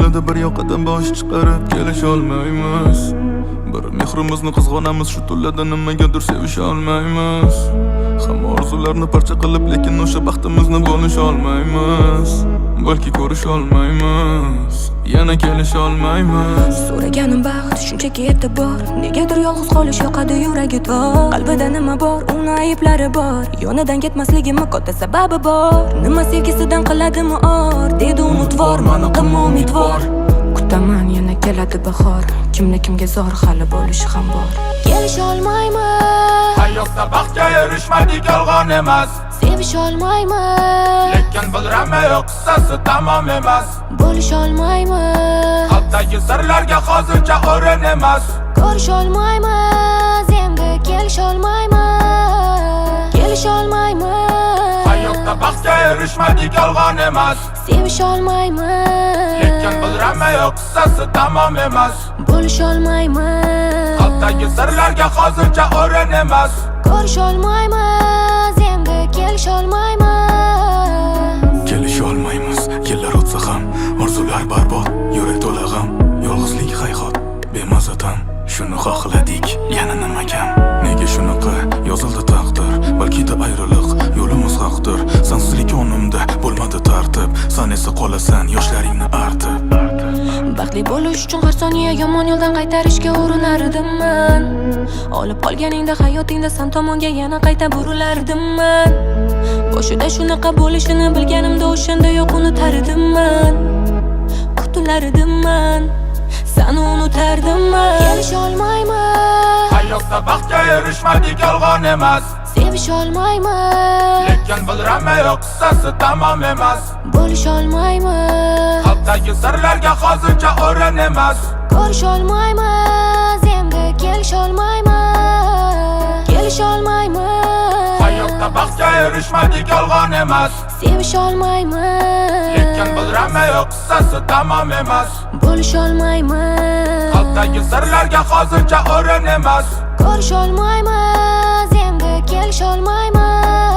To'lada bir yoqadan bosh chiqarib kelisholmaymiz. Bir mehrimizni qizg'onamiz, shu to'lada nimagadir sevisha olmaymiz. Hamma orzularni parcha qilib, lekin o'sha baxtimizni bo'lisha olmaymiz. Balki ko'risha olmaymiz, yana kelisha olmaymiz. So'raganim baxt, shunchaki e'tibor. Negadir yolg'iz qolish yoqadi, yuragi tor. Qalbida nima bor, uni ayblari bor. Yonidan ketmasligimni katta sababi bor. Nima sevgisidan qiladimi or? Dedi: "Unutvor mani, qilma umidvor". Kutaman, yana keladi bahor. Kimni kimga zor, hali bo'lishi ham bor. Kelisholmayman. Hayotda baxtga erishmadik, yolg'on emas. Sevisholmayman. Lekin bildirama, yo'q, qissasi tamom emas. Bo'lisholmayman. Qalbdagi sirlarga hozircha o'rin emas. Ko'risholmaymiz endi, kelisholmaymiz, kelisholmaymiz. Hayotda baxtga erishmadik, yolg'on emas. Sevisholmaymiz. Lekin bildirama, yo'q, qissasi tamom emas. Bo'lisholmaymiz. Qalbdagi sirlarga hozircha o'rin emas. Ko'risholmaymiz endi, kelisholmaymiz. Kelisha olmaymiz, yillar o'tsa ham. Orzular barbod, yurak to'la g'am. Yolg'izlik, hayhot, bemaza tam. Shuni xohladik, yana nima kam? Nega shunaqa yozildi taqdir? Balkida ayriliq yo'limiz haqdir. Sansizlik onimda bo'lmadi tartib. San esa qolasan yoshlaringni artib. Baxtli bo'lish uchun har soniya yomon yo'ldan qaytarishga urinardim man. Olib qolganingda hayotingda san tomonga yana qayta burilardim man. Boshida shunaqa bo'lishini bilganimda, o'shandayoq unutardim man. Qutulardim man, sani unutardim man. Kelisholmaymiz. Hayotda baxtga erishmadik, yolg'on emas. Sevisholmaymiz. Lekin bildirama, yo'q, qissasi tamom emas. Bo'lisholmaymiz. Qalbdagi sirlarga hozircha o'rin emas. Ko'risholmaymiz endi, kelisholmaymiz, kelisholmaymiz. Hayotda baxtga erishmadik, yolg'on emas. Sevisholmaymiz. Lekin bildirama, yo'q, qissasi tamom emas. Bo'lisholmaymiz. Qalbdagi sirlarga hozircha o'rin emas. Ko'risholmaymiz endi, kelisholmaymiz.